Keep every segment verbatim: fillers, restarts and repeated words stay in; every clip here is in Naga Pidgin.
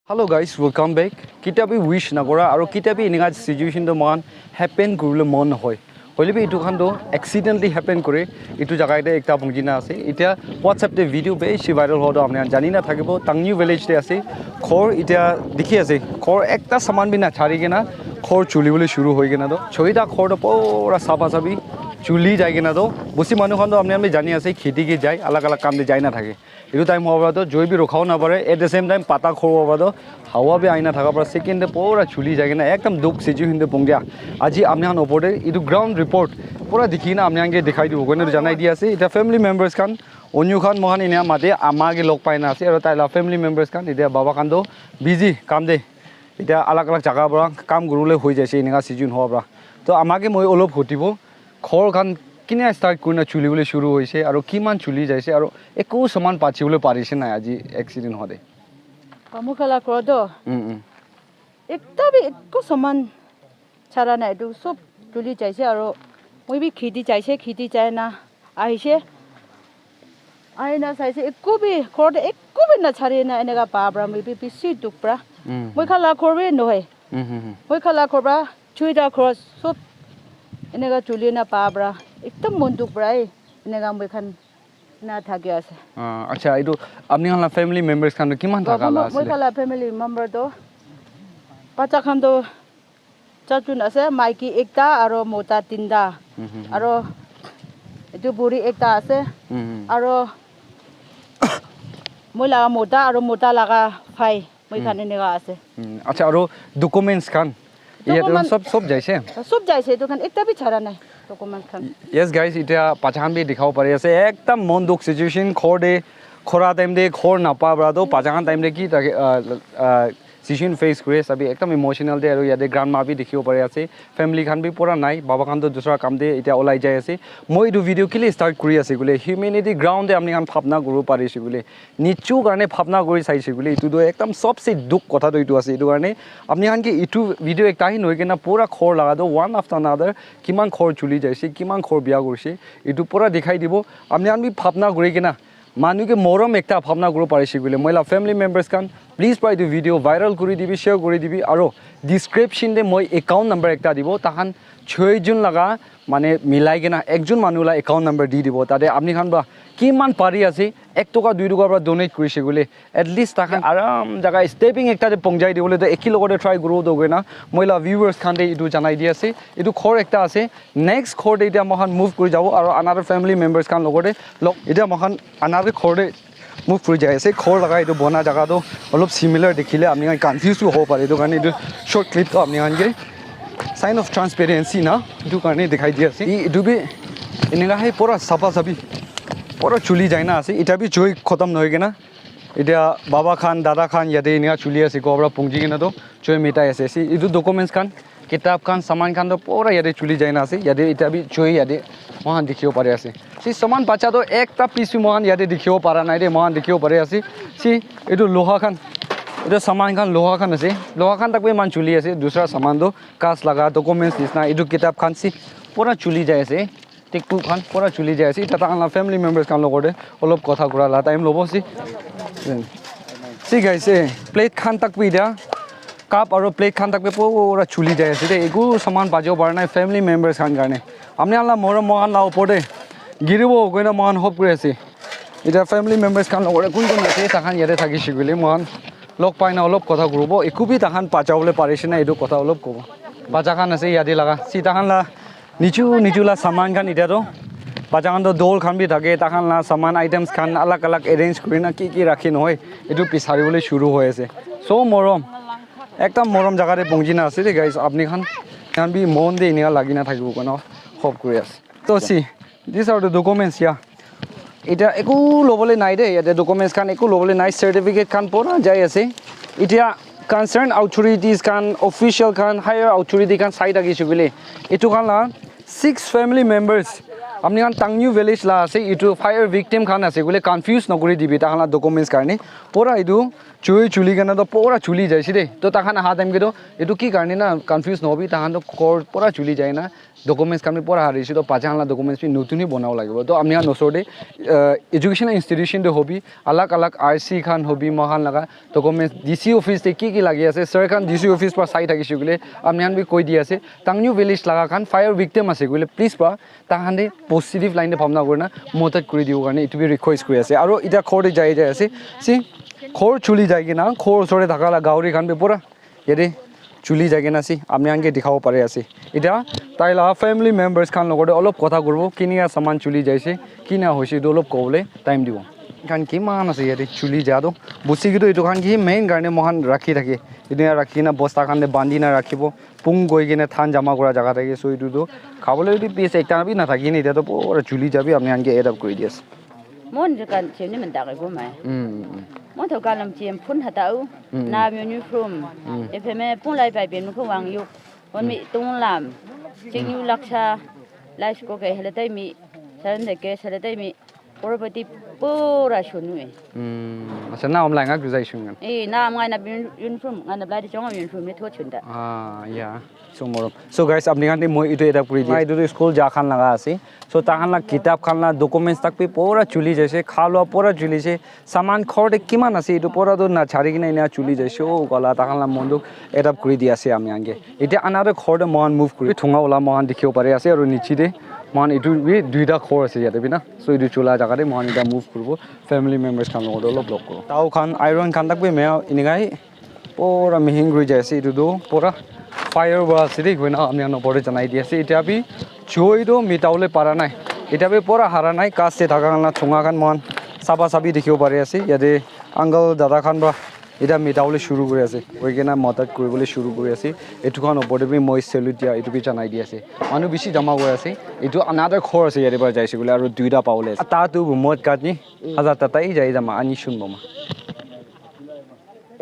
Hello guys, welcome back. Ketia bi wish nakora aro ketia bi enika situation to mohan happen kuribole mon nohoi. Hoile bi etu khan to accidentally happen kore. Etu jaga te ekta punji na ase. Etia WhatsApp te video beshi viral howa to apni khan jani na thakibo. Tangyu village te ase. Ghor etia dikhi ase. Ghor ekta saman bi na chari kena ghor chuli bole shuru hoi kena to. Choita ghor to pura safa safi chuli jai kena to. Busi manu khan to apni khan bi jani ase. Kheti ke jai, alag alag kam te jai na thake. Etu time howa para to joi bi rukha wo na pare, at the same time pata khor howa para to hawa bi aina thaka para second te pura chuli jai kena ekdam dukh situation te pung dia. Aji apni khan opor te etu ground report pura dikhi kena apni khan ke dikhai dibo koina janai di ase. Eta family members khan, onyu khan mohan enia mate ama ke log pai na ase, aro tai la family members khan, eta baba khan to busy kam te, eta alag alag jaga para kam kuribole hoi jaise enika situation howa para. To ama ke moi olop hutibo, ghor khan kina start kurina chuli bole shuru hoise, aro kiman chuli jaise, aro eku saman bachi bole parise nai aji accident hote. Amukala koro to, mm, mm, ekta bi eku saman chara nai, etu sob chuli jaise, aro moi bi kheti jaise, kheti jai na ahise, aina saise, eku bi ghor te eku bi na chari na enika pa para moi bi bishi dukh para. Mm. Moi khan la ghor bi nohoi. Mm, mm, mm. Moi khan la ghor para choita ghor sob enika chuli na pa para ekdam mon dukh para, eh, enika moi khan na thaki ase. Ah, acha, etu apni khan la family members khan to kiman thaka la asile? Moi khan la family member to bacha khan to charjun ase, maiki ekta aro mota tinta. Mhm. Aro etu buri ekta ase. Mhm. Aro moi laga mota aro mota laga bhai, moi khan enika ase. Mm, acha, aro documents khan? Documents sob, sob jaise? Sob jaise, etu khan ekta bi chara nai, documents khan. Yes guys, etia bacha khan bi dikhabo pari ase, ekdam mon dukh situation, ghor te, khora time te ghor napa para to bacha khan time te ki thake, ah, ah, situation face kuri ase, sabi ekdam emotional te, aro yate grandma bi dikhibo pari ase, family khan bi pura nai, baba khan to dusra kam te etia olai jai ase. Moi etu video kile start kuri ase koile, humanity ground te apni khan bhabna kuribo pari ase koile, nichu karne bhabna kuri saise koile, etu to ekdam sobse dukh kotha to etu ase. Etu karne apni khan ke etu video ekta hi nohoi kena pura ghor laga to one after another kiman ghor chuli jaise, kiman ghor biya kurise, etu pura dikhai dibo. Apni khan bi bhabna kuri kena manu ke morom ekta bhabna kuribo parise koile, moi la family members khan, please para etu video viral kuri dibi, share kuri dibi, aro description te moi account number ekta dibo, takhan choi jun laga mane milai kena ekjun manu la account number di dibo, tate apni khan para kiman pari ase, ek toka, dui toka para donate kurise koile, at least takhan aram jaga stepping ekta te pongjai dibole to eki logote try kuribo to koina, moi la viewers khan te etu janai di ase. Etu ghor ekta ase, next ghor te etia moikhan move kuri jabo, aro another family members khan logote log, etia moikhan another ghor te move kuri jai ase. Ghor laga etu bona jaga tu olop similar dikhile apni khan confuse bi hobo pare, etu karne etu short clip tu apni khan ke sign of transparency na, etu karne dikhai di ase. E, etu bi eninka hai pura sapha saphi, pura chuli jai na ase. Eta bi choi khotom nohoi kena, eta baba khan, dada khan yate eninka chuli ase, ghor para pungji kena tu choi mitai ase. Si etu documents khan, kitab khan, saman khan toh pura yate chuli jai na ase. Yate eta bi choi yate moikhan dikhibo pari ase. Si saman bacha toh ekta piece bi moikhan yate dikhibo para nai de, moikhan dikhibo pari ase. Si etu loha khan, etu saman khan loha khan ase. Loha khan tak bi eman chuli ase. Dusra saman toh ghas laga documents nisna, etu kitab khan si pura chuli jai ase. Tikpu khan pura chuli jai ase. Eta takhan la family members khan logor te olop kotha kura la time lobo si. Si guys, eh, plate khan tak bi dia, cup aro plate khan tak bi pura chuli jai ase de. Eku saman bachibo para nai family members khan karne. Apni khan la morom moikhan la opor te giribo koina moikhan hope kuri ase. Eta family members khan logor te kun kun ase, takhan yate thakise koile moikhan log pai na olop kotha kuribo. Eku bi takhan bachabole parise na, etu kotha olop kobo. Bacha khan ase yate laga. Si takhan la nichu nichu la saman khan, eta toh bacha khan toh doll khan bi thake, takhan la saman items khan alag alag arrange kuri na ki ki rakhi nohoi, etu bisari bole shuru hoi ase. So morom, ekdam morom jaga te pongji na ase de guys. Apni khan, khan bi mon de enika lagi na thakibo koina hope kuri ase. To si, these are the documents, yeah. Eta eku lobole nai de, yate documents khan eku lobole nai, certificate khan pura jai ase. Eta concerned authorities khan, official khan, higher authority khan sai thakise koile, etu khan la six family members, apni khan Tangyu village la ase, etu fire victim khan ase koile confuse nokuri dibi, takhan la documents karne pura etu choi chuli kena toh pura chuli jaise de. To takhan aha time ke toh etu ki karne na confuse nohobi, takhan toh ghor pura chuli jai na Documents khan bi pura harise to bacha khan la documents bi notun hi banabo lagibo. To apni khan osor te, uh, educational institution te hobi, alag alag R C khan hobi, moikhan laga documents D C office te ki ki lagi ase, sir khan D C office pra sai thakise koile apni khan bi koi di ase. Tangyu village laga khan fire victim ase koile, please pra tahan te positive line te bhabna kurina madad kuri dibo karne etu bi request kuri ase. Aro eta ghor te jai jai ase, si ghor chuli jai kena ghor osor te thaka la gahori khan bi pura yate chuli jai kena ase, apni khan ke dikhabo pari ase. Eta tai la family members khan logor te olop kotha kuribo, kinika saman chuli jaise, kina hoise, etu olop kobole time dibo. Khan kiman ase yate chuli ja toh, busi ke toh etu khan ke main karne moikhan rakhi thake, etu ya rakhi kena bosta khan te bandi na rakhibo, pung koi kena than jama kura jaga thake, so etu toh khabole bi piece ekta bi nathaki kena etia toh pura chuli ja bi apni khan ke add up kuri di ase. Mon je kan che ni men da ko mai. Mm, mm, mm. Mon to kan lam che phun ha ta u. Mm, mm. Na mi uniform. Mm. E phe me pun lai pai pe nu ko wang yu. Won mi tung lam. Ching yu laksa. Lai ko ke hele tai mi. Saran de ke sele tai mi. Korobati pura shunu e. Mm. Asa na om lai nga guzai shun ngan. Eh, na am ngai na uniform, ngai na blai de chong uniform ni tho chunda. Ah, yeah. So morom. So guys, apni khan te moi etu add up kuri di. Etu tu school ja khan laga ase. So tahan la kitab khan la documents tak bi pura chuli jaise, kha lua pura chuli jaise. Saman ghor te kiman ase etu pura tu na chari kena ena chuli jaise. Oh, gala tahan la mon tu add up kuri di ase ami khan ke. Etia another ghor te moikhan move kuri. Thunga wala moikhan dikhibo pari ase aro niche te moikhan etu bi duita ghor ase yate bi na. So etu chula jaga te moikhan eta move kuribo. Family members khan logot olop log kuribo. Tau khan iron khan tak bi mea enika hi pura mihin kuri jai ase, etu tu pura fire para ase de koina ami khan opor te janai di ase. Etia bi choi tu mitabole para nai, etia bi pura hara nai, ghas te thaka khan la thunga khan moikhan saba sabi dikhibo pari ase. Yate uncle dada khan para etia mitabole shuru kuri ase, koi kena madad kuribole shuru kuri ase. Etu khan opor te bi moi salute dia etu bi janai di ase. Manu bishi jama kuri ase, etu another ghor ase yate para jai ase koile aru duita pabole ase. Ta tu mot kat ni haza tatai jai jama ani shun boma.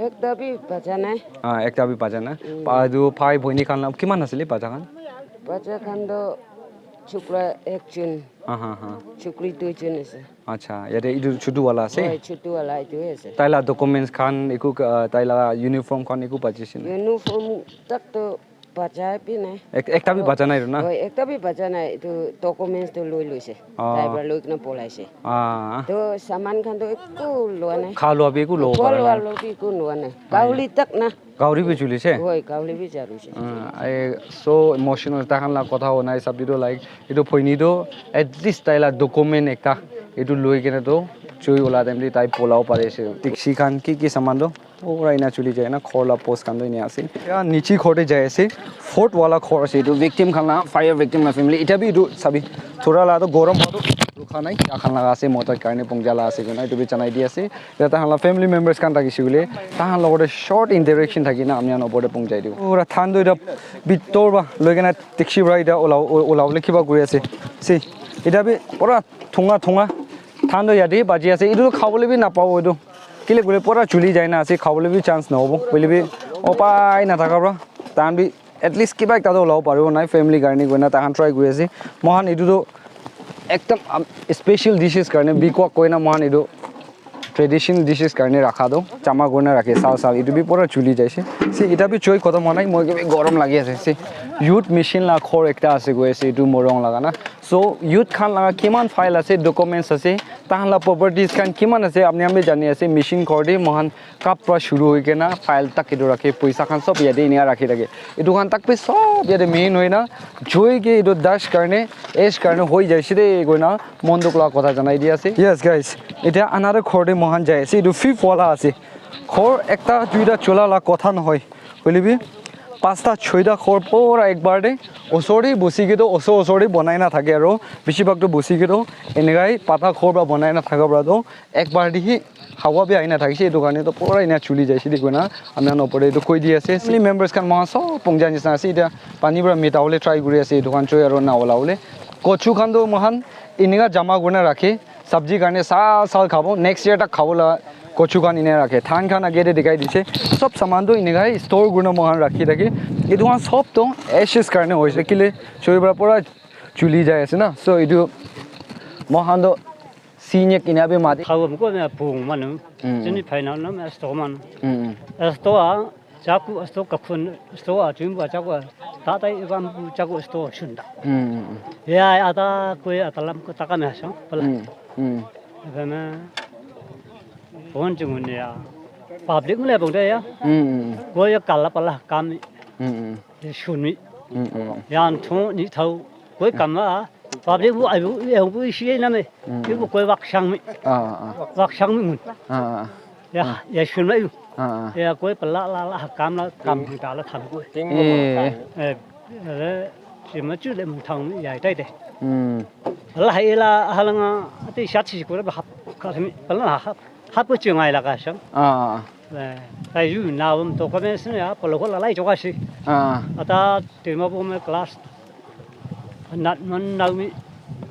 Ekta bi bacha nai. Ah, ekta bi bacha nai. Mm. Pa etu bhai bhoni khan la kiman asile bacha khan? Bacha khan toh chukra ekjon. Ha, ha, ha. Chukri duijon ase. Acha, yate etu chutu wala ase? Hoi, chutu wala etu ase. Tai la documents khan, eku, ah, tai la uniform khan eku bachi ase na? Uniform tak toh bacha bi nai. Ek-, ekta bi bacha nai na? Hoi, ekta bi bacha nai. Etu documents toh loi loise. Ah. Tai para loi kena polaise. Ah. Toh saman khan toh eku lua nai. Kha lua bi eku lobo para nai. Kha lua lua bi eku lua nai. Ah, yeah. Gahori tak na. Gahori bi chulise? Hoi, gahori bi chulise. Ah, I so emotional. Tahan la kotha hona hisab te toh, like, etu bhoni toh at least tai la document ekta etu loi kena toh choi ola time te tai polabo pari ase. Dikchi khan ki ki saman toh pura ena chuli jai na, ghor la post khan toh ena ase. Ya niche ghor te jai ase, fourth wala ghor ase etu, victim khan la, fire victim la family. Etia bi etu sabi, thora la toh gorom pa toh rukha nai, ya khan laga ase, madad karne pongja la ase koina etu bi janai di ase. Ya tahan la family members khan thakise koile, tahan logot te short interaction thaki na ami khan opor te pong jai dibo. Pura than toh etia bitor para loi kena dikchi para etia ola, ola bole kiba kuri ase. Si, etia bi pura thunga thunga than toh yate baji ase. Etu toh khabole bi napabo etu. Kile koile pura chuli jai na ase, khabole bi chance nahobo. Hoile bi upai nathaka para tahan bi at least kiba ekta toh olabo paribo nai family karne koina tahan try kuri ase. Moikhan etu toh ekdam, um, special dishes karne bikwa koina moikhan etu tradition dishes karne rakha toh jama kurina rakhe sal sal, etu bi pura chuli jaise. Si, eta bi choi khotom hwa nai, moi ke bi gorom lagi ase. Si, youth mission la ghor ekta ase koi ase etu morung laga na. So youth khan laga kiman file ase, documents ase, tahan la properties khan kiman ase, apni khan bi jani ase. Mission ghor te moikhan cup pra shuru hoi kena file tak etu rakhe, poisa khan sob yate enia rakhi thake. Etu khan tak bi sob yate main hoi na joi ke etu dash karne, ash karne hoi jaise de koina mon dukh la kotha janai di ase. Yes guys, etia another ghor te moikhan jai ase. Etu fifth wala ase. Ghor ekta duita chola la kotha nohoi. Hoile bi pasta choita ghor pura ek bar te osor te bosi ke toh osor osor te banai na thake, aro bishi bhag toh bosi ke toh enekai pata ghor pra banai na thaka pra toh ek bar te hi hawa bi ahi na thakise, etu karne toh pura ena chuli jaise de koina ami khan opor te etu koi di ase. Family members khan moikhan sob pongja nisina ase, etia pani pra mitabole try kuri ase, etu khan choi aro na ola bole. Kochu khan toh moikhan enika jama kurina rakhe, sabji karne sal sal khabo, next year tak khabo la kochu khan ena rakhe. Than khan age te dikhai dise, sob saman toh enika store kurina moikhan rakhi thake. Etu khan sob toh ashes karne hoise, kile choi pra pura chuli jai ase na. So etu moikhan toh sinyek ena bi mati. Khawam ko me pung manu. Mm. Sini phaina no me sto man. Mm, mm. Sto a Chaku asto kakhun asto achim ba chaku tatai ibam chaku asto shunda. Hmm. Ya ata koi atalam ko takame asang pala. Hmm. Hmm. Bana bon chungun ya. Public mule bong ya. Hmm. Koi kala pala kam Hmm. Shunmi. Hmm. Yang thon ni thau koi kam ma public bu ai bu ya bu shi na me. Hmm. Ibu koi wak shang mi. Ah. Wak shang mi mun. Ah. Ya ya shunmi. Ah. Ya koi pala la la kam la kam ta la tham koi. Eh. Eh. Shi ma chu le mun thang mi ya tai de. Hmm. La hai la halanga ati shat shi ko ba hap ka mi pala hap hap ko chu ngai la ka shang. Ah. Eh, tai yu na bom to kome sin ya polo ko la lai choka si. Ah. Ata tema bom class nat man nau mi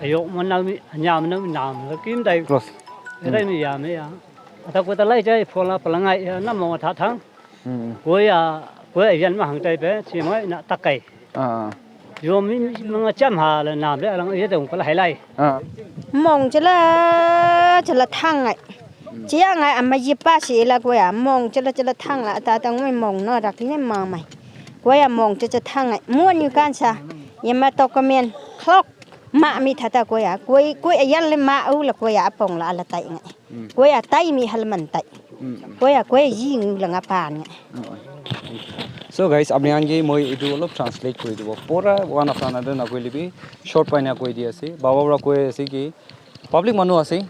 ayo man nau mi anya man nau mi nam kim dai. Close. Dai mi ya me ya. Ata ko ta lai jai phola palangai ya na mo tha thang. Hmm. Ko ya ko ya yan ma hang tai pe chi mai na takai. Ah. Yo mi mi ma cham ha la nam le lang ye dong ko la hai lai. Ah. Mong chala chala thang ngai. Chia ngai ama ji pa si la ko ya mong chala chala thang la ta ta ngoi mong no rak ni ma mai. Ko ya mong cha cha thang ngai. Mo ni kan sa. Ye ma to ko men clock ma mi tha ta ko ya. Ko ko ya le ma u la ko ya pong la la tai ngai. Ko ya tai mi hal man tai. Ko ya ko ya yi ngu la nga pa ngai. So guys, apni khan ke moi etu olop translate kuri dibo. Pura one after another na koile bi short pai na koi di ase. Baba para koi ase ki public manu ase,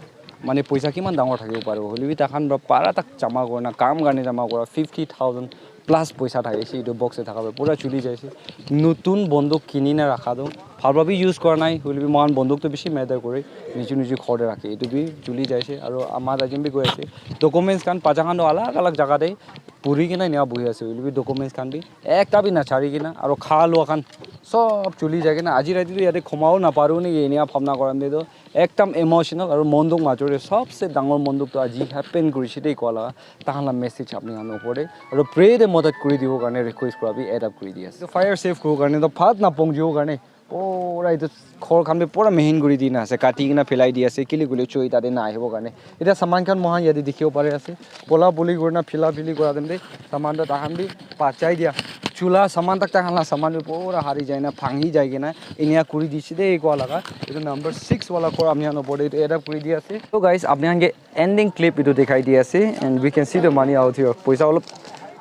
mane poisa kiman dangor thakibo paribo. Hoile bi takhan para para tak jama kurina, kam karne jama kura fifty thousand plus poisa thaki ase. Etu box te thaka para pura chuli jai ase. Nutun bonduk kini na rakha tu bhal para bi use kura nai. Hoile bi moikhan bonduk tu bishi matter kore. Niju niju ghor te rakhe. Etu bi chuli jai ase. Aru ama dajin bi koi ase. Documents khan paja khan tu alag alag jaga te puri kena enia buhi ase. Hoile bi documents khan bi ekta bi nachari kena aru kha lua khan sob chuli jai kena aji rati tu yate khomabo naparu niki enia bhabna koran te tu ekdam emotional aru mon dukh major te sobse dangor mon dukh tu aji happen kurise de koa laga takhan la message apni khan opor te aru pray te madad kuri dibo karne request kura bi add up kuri di ase. Fire safe kuribo karne tu bhat na pongjibo karne pura etu ghor khan bi pura mihin kuri dina ase, kati kena phelai di ase, kile koile choi tate na ahibo karne. Eta saman khan moikhan yate dikhibo pari ase, pola poli kurina phila phili kura time te saman toh takhan bi bachai dia. Chula saman tak takhan la saman bi pura hari jai na bhangi jai kena enia kuri dise de koa laga. Etu number six wala ghor apni khan opor te etu add up kuri di ase. So guys, apni khan ke ending clip etu dikhai di ase and we can see the money out here. Poisa olop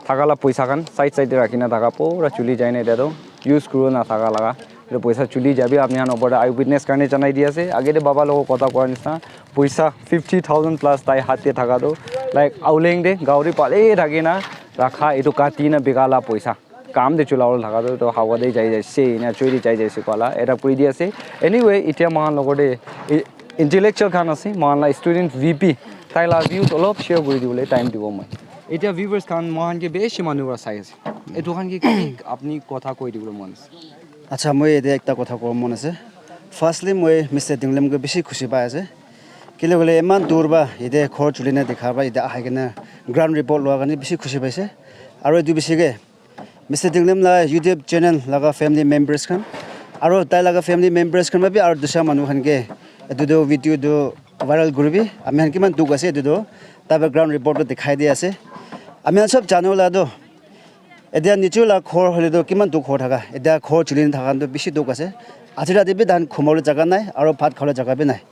thaka la poisa khan side side te rakhi na thaka pura chuli jai na eta toh use kuri na thaka laga etu poisa chuli jabi apni khan opor te eye witness karne janai di ase. Age te baba logo kotha kora nisna poisa fifty thousand plus tai hath te thaka toh like auleng te gauri pale thaki na rakha etu kati na bika la poisa. Kam te chula ul thaka tu, tu hawa te jai jai se, ena choi te jai jai se koa la, eta kuri di ase. Anyway, itia moikhan logot te, i-, intellectual khan ase, moikhan la student V P, tai la views olop share kuri dibole time dibo moi. Itia viewers khan, moikhan ke beshi manu para sai ase. Etu khan ke ki apni kotha koi dibole mon ase? Acha, moi ete ekta kotha kobo mon ase. Firstly, moi Mister Dinglam ke bishi khushi pai ase. Kile koile eman dur para ete ghor chuli na dikha para ete ahai kena ground report lua karne bishi khushi paise. Aru etu bishi ke Mister Dinglam la YouTube channel laga family members khan, aro tai laga family members khan para bi aro dusra manu khan ke etu tu video tu viral kuribi, ami khan kiman dukh ase etu tu tai para ground report tu dikhai di ase. Ami khan sob jano la tu, etia nichor la ghor hoile tu kiman dukh hoi thaka, etia ghor chuli na thaka tu bishi dukh ase. Aji rati bi tahan khumole jaga nai, aro bhat khawole jaga bi nai.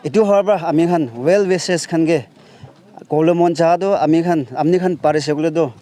Etu howa para ami khan well wishers khan ke kobole mon cha tu, ami khan, apni khan parise koile tu,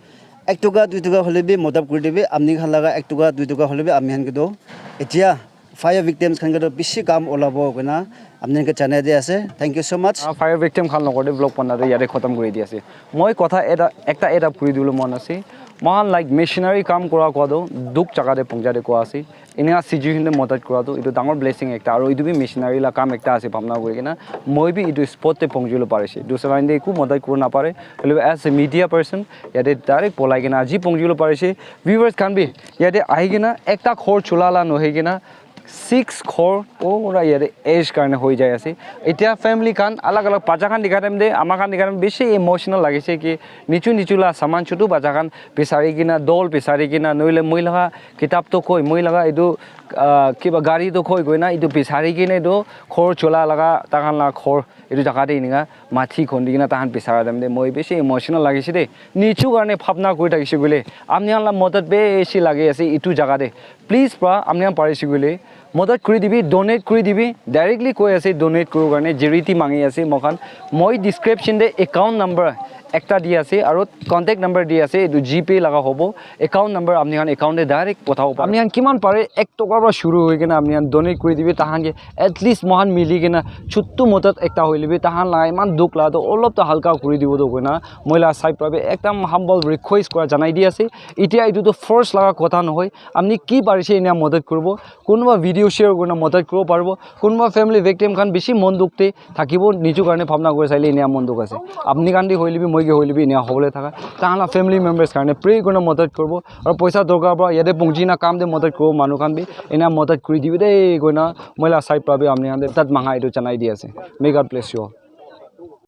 ek toka, dui toka hoile bi madad kuri dibi, apni khan laga ek toka, dui toka hoile bi ami khan ke tu, etia fire victims khan ke tu bishi kam olabo koina apni khan ke janai di ase. Thank you so much. Ah, fire victim khan logot te vlog bana tu yate khatam kuri di ase. Moi kotha eta, ekta add up kuri dibole mon ase. Moikhan like missionary kam kura koa tu dukh jaga te pongja de koa ase. Eneka situation te madad kura tu etu dangor blessing ekta, aru etu bi missionary la kam ekta ase bhabna kuri kena moi bi etu spot te pongji bole parise. Dusra line te eku madad kuri na pare, hoile bi as a media person yate direct bolai kena aji pongji bole parise. Viewers khan bi yate ahi kena ekta ghor chula la nohoi kena Six crore pura yate age karne hoi jai ase. Etia family khan alag alag bacha khan dikha time te ama khan dikha time bishi emotional lagise ki nichu nichu la saman chutu bacha khan bisari kena, doll bisari kena, noile moi laga kitab to koi, moi laga etu ah, kiba gari to koi koina etu bisari kena etu ghor chola laga takhan la ghor etu jaga te eninka mathi khondi kena tahan bisara time te moi bishi emotional lagise de. Nichu karne bhabna kuri thakise koile amni khan la madad bishi lagi ase etu jaga te. Please pra amni khan parise koile madad kuri dibi, donate kuri dibi. Directly koi ase donate kuru karne charity mangi ase moikhan. Moi description te account number ekta di ase aro contact number di ase, etu GPay laga hobo. Account number apni khan account te direct pothabo pare. Apni khan kiman pare ek toka pra shuru hoi kena apni khan donate kuri dibi, tahan ke at least moikhan mili kena chutu madad ekta hoile bi tahan la iman dukh la to olop to halka kuri dibo to koina moi la side pra bi ekdam humble request kura janai di ase. Etia etu to force laga kotha nohoi, apni ki parise enia madad kuribo. Kunuba video share kurina madad kuribo paribo, kunuba family victim khan bishi mon dukh te thakibo, nichu karne bhabna kuri saile enia mon dukh ase. Apni khan di hoile bi, moi ke hoile bi enia hobole thaka. Tahan la family members karne pray kurina madad kuribo. Aru poisa dorkar pra yate pongji na kam te madad kuribo manu khan bi enia madad kuri dibi de koina moi la side pra bi apni khan te tat manga etu janai di ase. May God bless you all.